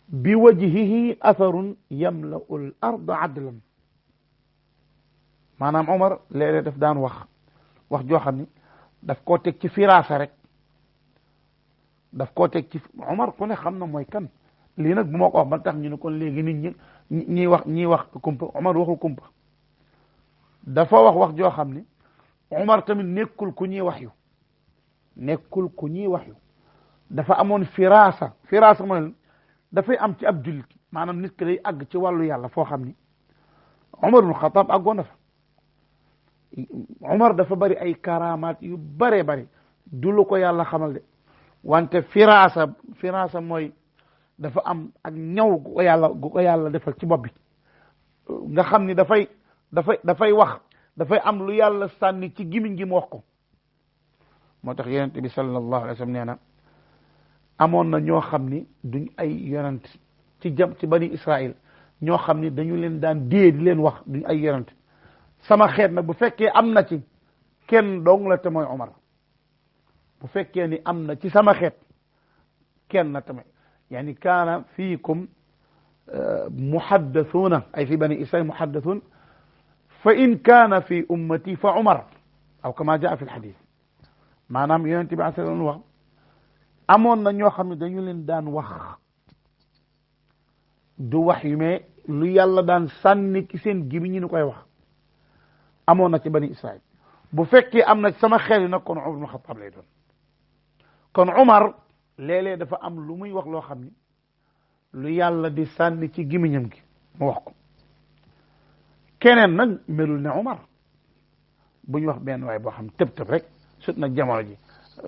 bi wajhihi atharun yamla'u al-ard adlan maanaam Umar léeg-léeg daf daan wax joo xam ni daf koo teg ci firaasa rek daf koo teg ci Umar ku ne xam na mooy kan lii nag bu ma ko wax ba tax ñu ne kon léegi nit ñi ñiy wax kumpa Umar waxul kumpa dafa wax joo xam ni Umar tamit nekkul ku ñuy wax yu dafa amoon firaasa mooy dafay am ci ab jullit maanaam nit ki day àgg ci wàllu yàlla foo xam ni Umar ibn Khattab àggoon na fa Umar dafa bari ay karamaat yu bare bari du lu ko yàlla xamal de wante firaasa mooy dafa am ak ñaw gu ko yàlla defal ci bopp bi nga xam ni dafay wax dafay am lu yàlla sànni ci gimiñ gi mu wax ko moo tax yonent bi sallallahu alayhi wa sallam nee na amoon na ñoo xam ni duñ ay yonent ci bani Israël ñoo xam ni dañu leen daan di leen wax duñ ay yonent sama xeet nag bu fekkee am na ci kenn dong la te mooy Umar bu fekkee ni am na ci sama xeet kenn na tamit yani kaana fiikum muhaddathuna ay fi bani Israël muhaddathun fa in kaana fi ummati fa Umar aw kama jaa fi alhadith maanaam yonent bi sallallahu alayhi wa sallam wax amoon na ñoo xam ne dañu leen daan wax du wax yu mais lu yàlla daan sànni ci seen gibi ñu koy wax amoon na ci bani Israël bu fekkee am na sama xel yi nag kon Umar ibn Khattab lay doon kon Umar léeg-léeg dafa am lu muy wax loo xam ni lu yàlla di sànni ci gimiñam gi mu wax ko keneen nag melul ne Umar bu ñu wax benn waay boo xam tëb rek sut nag jamono ji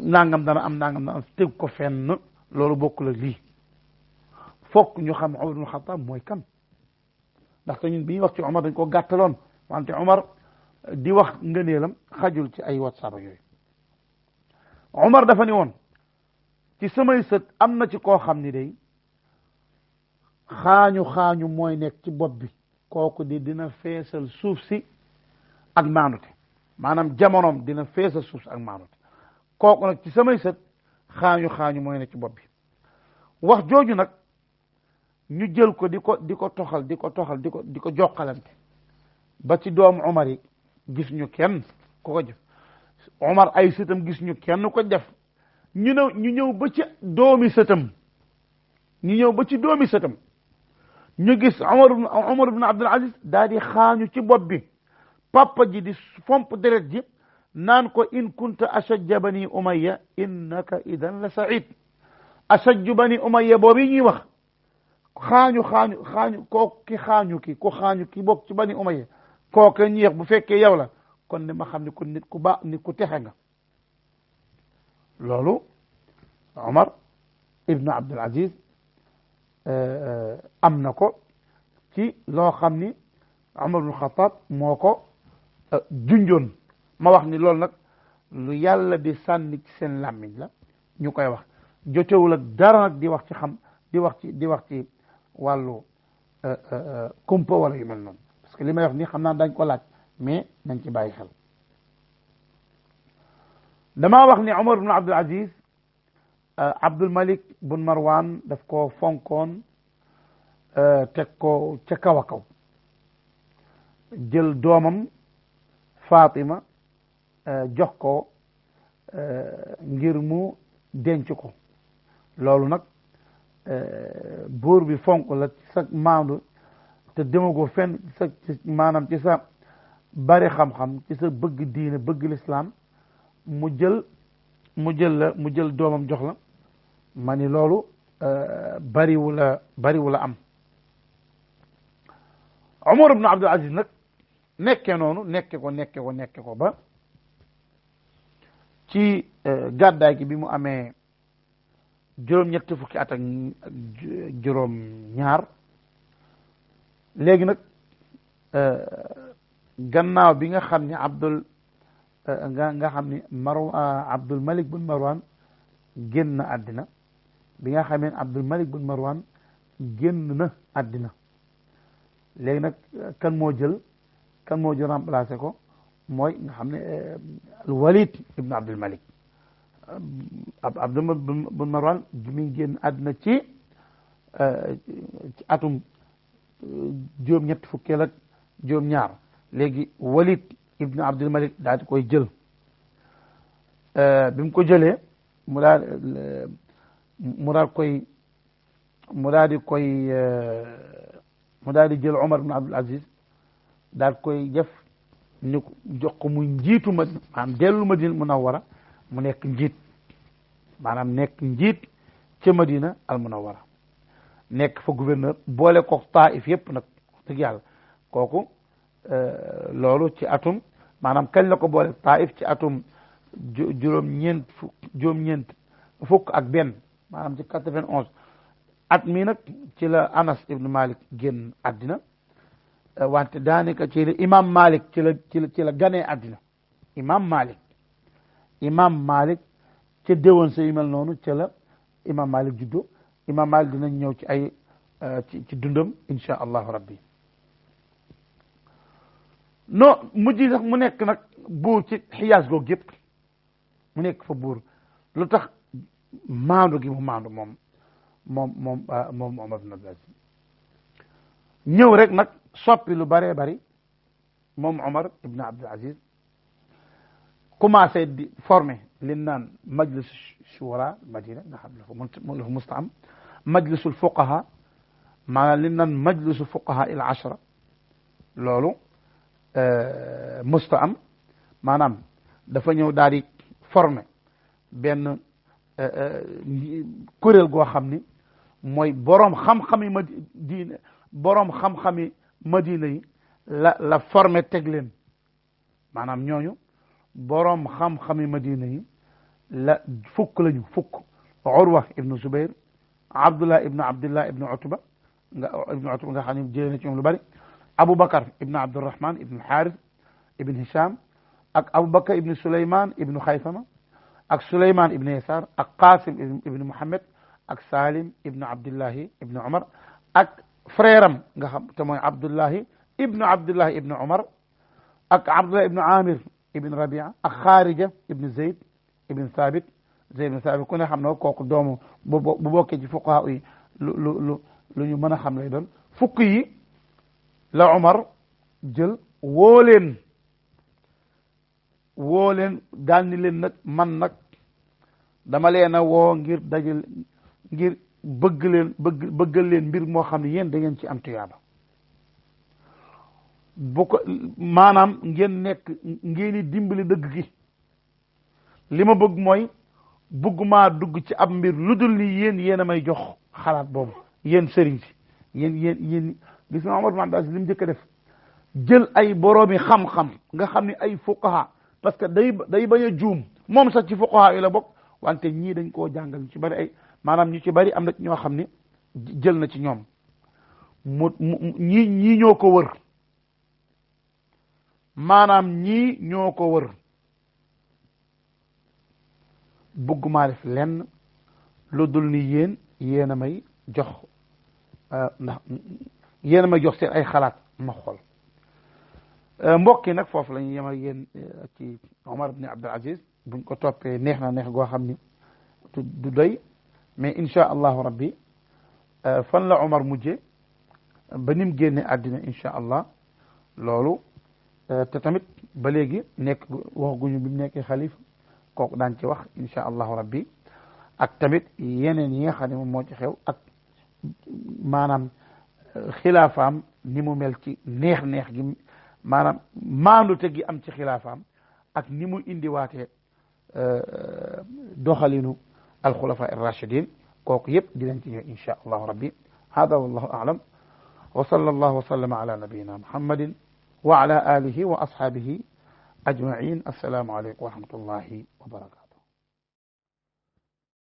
nangam dana am tëg ko fenn loolu bokkul ak lii fokk ñu xam Umar ibn Khattab mooy kan ndaxte ñun bi ñuy wax ci Umar dañ ko gàttaloon wante Umar di wax ngëneelam xajul ci ay WhatsApp ak yooyu Umar dafa ni woon ci samay sët am na ci koo xam ni day xaañu mooy nekk ci bopp bi kooku dina feesal suuf si ak maanute maanaam jamonoom dina feesal suuf si ak maanute kooku nag ci samay sët xaañu mooy nekk ci bopp bi wax jooju nag ñu jël ko di ko toxal di ko jokkalante ba ci doomu Umar yi gis ñu kenn ku ko def Umar ay sëtam gis ñu kenn ko def ñu ñëw ba ci doomi sëtam ñu gis Umar ibn Abdul Aziz daal di xaañu ci bopp bi papa ji di fomp deret ji naan ko in kunta ashajja bani umayya innaka idan la sa'id ashajju bani umayya boobu ñuy wax xaañu ku xaañu ki bokk ci bani umayya kooke ñuy wax bu fekkee yow la kon ne ma xam ne ku nit ku baax nit ku texe nga loolu Umar ibn Abdul Aziz am na ko ci loo xam ni Umar ibn Khattab moo ko junjoon ma wax ni loolu nag lu yàlla di sànni ci seen làmmiñ la ñu koy wax jotewul ak dara nag di wax ci wàllu kumpa wala yu mel noonu parce que li may wax ni xam naa dañ ko laaj mais nañ ci bàyyi xel damaa wax ni Umar ibn Abdul Aziz Abdul Malik bun Marwan daf ko fonkoon teg ko ca kaw a kaw jël doomam Fatima jox ko ngir mu denc ko loolu nag buur bi fonk la ci sa maandu te demagoo fenn sa maanaam ci sa bari xam-xam ci sa bëgg diine bëgg lislaam mu jël doomam jox la ma ni loolu bariwu la am Umar ibn Abdul Aziz nag nekke noonu nekke ko ba ci gàddaay gi bi mu amee juróom-ñetti fukki at ak juróom ñaar léegi nag gannaaw bi nga xam ne Abdul Malik bun Marwan génn àddina bi nga xamee Abdul Malik bun Marwan génn na àddina léegi nag kan moo jël remplacé ko mooy nga xam ne al Walid ibn Abdul Malik Abdul Malik bun Marwan mi ngi génn àddina ci atum juróom-ñett fukkeel ak juróom-ñaar léegi Walid ibn Abdul Malik daal di koy jël bi mu ko jëlee mu daal di jël Omar ibn Abdul Aziz daal koy def ni jox ko muy njiitu Madina maanaam dellu Madina Munawwara mu nekk njiit maanaam nekk njiit ca Madina al Munawwara nekk fa gouverneur boole ko Taif yëpp nag dëgg yàlla kooku loolu ci atum maanaam kañ la ko boole Taif ci atum juróom-ñeent fukk ak benn maanaam ci 91 at mi nag ci la Anas ibn Malik génn àddina wante daanaka ci la imam Malik ci la ganee àddina imam Malik ca déwoon sa yu mel noonu ca la imam Malik juddo imam Malik dinañ ñëw ci ay ci dundam insha allahu rabbi non mujj sax mu nekk nag buur ci Xijaas googu yëpp mu nekk fa buur lu tax maandu gi mu maandu moom Omar ibn Abdul Aziz ñëw rek nag soppi lu bëree bëri moom Omar ibn Abdul Aziz commencé di former li naan majlis shura Madina nga xam la fa musta am majlisul fuqaha maanaam li naan majlisul fuqaha il ashra loolu musta am maanaam dafa ñëw daal di former benn kuréel goo xam ni mooy boroom xam-xami Madina yi la formé teg leen maanaam ñooñu boroom xam-xami Madina yi la fukk Urwa ibnu Zubair Abdullah ibnu Utba nga xam ne jëlee na ci ñoom lu bari Aboubacar ibnu Abdurrahman ibnu Harith ibn Hisham ak Aboubacar ibnu Suleyman ibnu Xaysama ak Suleyman ibnu Yasar ak Qasim ibnu Muhammad ak Salim ibnu Abdullahi ibnu Umar ak frère am nga xam te mooy Abdullahi ibnu Umar ak Abdullahi ibnu Amir ibnu Rabia ak Xaarija ibnu Zayd ibnu Thabit ku ne xam na kooku doomu bu bokkee ci fuqaha yi lu ñu mën a xam lay doon fukk yi la Umar jël woo leen daal ni leen nag man nag dama leen a woo ngir dajal ngir bëggal leen mbir moo xam ne yéen da ngeen ci am tuyaaba bu ko maanaam ngeen di dimbali dëgg gi li ma bëgg mooy bëgguma dugg ci ab mbir lu dul ni yéen a may jox xalaat boobu yéen sëriñ si yéen gis nga Omar ibn Abdul Aziz li mu njëkk a def jël ay boroomi xam-xam nga xam ne ay fuqaha parce que day bañ a juum moom sax ci fuqaha yi la bokk wante ñii dañ koo jàngal ñu ci bari ay maanaam ñu ci bari am na ñoo xam ne jël na ci ñoom ñii ñoo ko wër maanaam ñii ñoo ko wër bëgguma def lenn lu dul ni yéen a may jox ndax yéen a may jox seen ay xalaat ma xool mbokk yi nag foofu la ñuy yem ak yéen ci Omar ibn Abdul Aziz buñ ko toppee neex na neex goo xam ni du doy mais insha allahu rabbi fan la Omar mujje ba nim génne àddina insha allah loolu te tamit ba léegi nekk waxaguñu bi mu nekkee xalifa kooku daan ci wax insha allahu rabbi ak tamit yeneen yi nga xam ne moom moo ci xew ak maanaam xilaafaam ni mu mel ci neex gi maanaam maandute gi am ci xilaafaam ak ni mu indiwaatee doxalinu alxulafa ar-rashidin kooku yëpp dinañ ci ñëw insha allahu rabbi hada wallahu a'lam wa sallallahu wa sallama ala nabiyyina muhammadin wa ala alihi wa ashabihi ajma'in assalamu alaykum wa rahmatullahi wa barakatuh